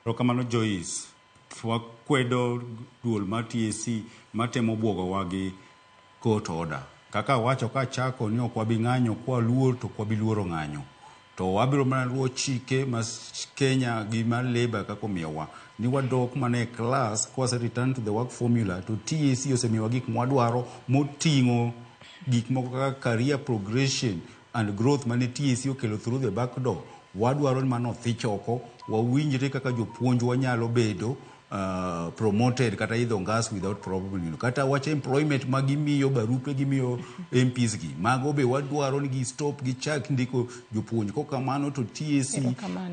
Erokamano Joyce. Wakwedo duol mar TSC matemo buogowa gi court order. Kaka awacho kachako ni ok wabi ng'anyo kwaluor to ok wabi luoro ng'anyo. To wabiro mana luwo chike ma Kenya gi mar Labour kaka omiyowa. Ni wadok mana e class kwase return to the work formula to TSC osemiyowa gik mwadwaro moting'o gik moko kaka career progression and growth mane TSC okelo through the back door. Wadwaro ni mano othich oko, wawinjre kaka jopuonj wanyalo bedo promoted kata idho ngas without problem. Kata wach employment ma gimiyo barupe gimiyo MPs gi, mago be wadwaro ni gi stop gichak ndiko jopuonj. Kokamano to TSC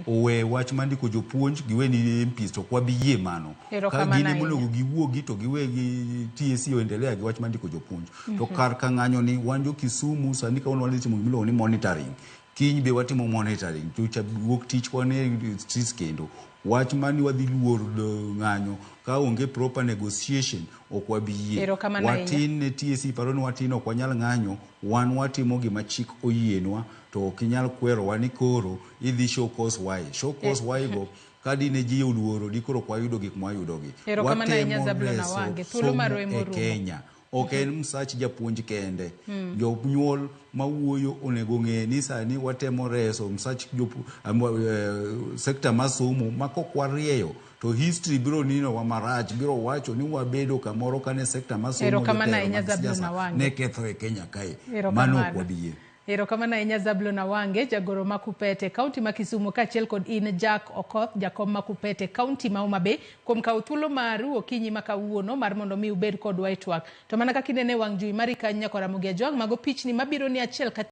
owe wach mar ndiko jopuonj giwe ni MPs to ok wabi yie mano. Ka gin ema onego giwuogi to giwe gi TSC oendelea gi wach mar ndiko jopuonj. To kar ka ng'anyo ni wan jo Kisumu sani kawuono wadhi timo gimiluongo ni monitoring. Kiny be watimo monitoring to cha wuok tich wan e streets kendo. Wach mani wadhi luor ng'anyo ka onge proper negotiation ok wabi yie. Watin ne TSC paro ni watin ok wanyal ng'anyo, wan watimo gima chik oyienwa to ok inyal kwerowa ni koro idhi show cause why. Show cause why go ka dine ji oluoro dikoro ok wayudo gik mwayudogi. Watemo reso somo e Kenya. Ok en msach japuonj kende. Jonyuol mawuoyo onego ong'e ni sani watemo reso msach sekta mar somo ma kok warieyo to history biro ninowa marach, biro wacho ni wabedo kamoro kane sekta mar somo jotelo mag siasa ne ketho e Kenya kae. Mano ok wabi yie. Erokamano ahinya Zablon Awange, jagoro ma Kupete, kaunti ma Kisumu, kaachiel kod in Jack Okoth, jakom ma Kupete, kaunti ma Homa Bay, kuom kawo thuolo maru okinyi ma kawuono mar mondo mi ubed kodwa e twak. To mana kaka inene e wang' jowi mari kanyo Nyakwar Ramogi Ajwang', mago pichni mabiro ni achiel ka.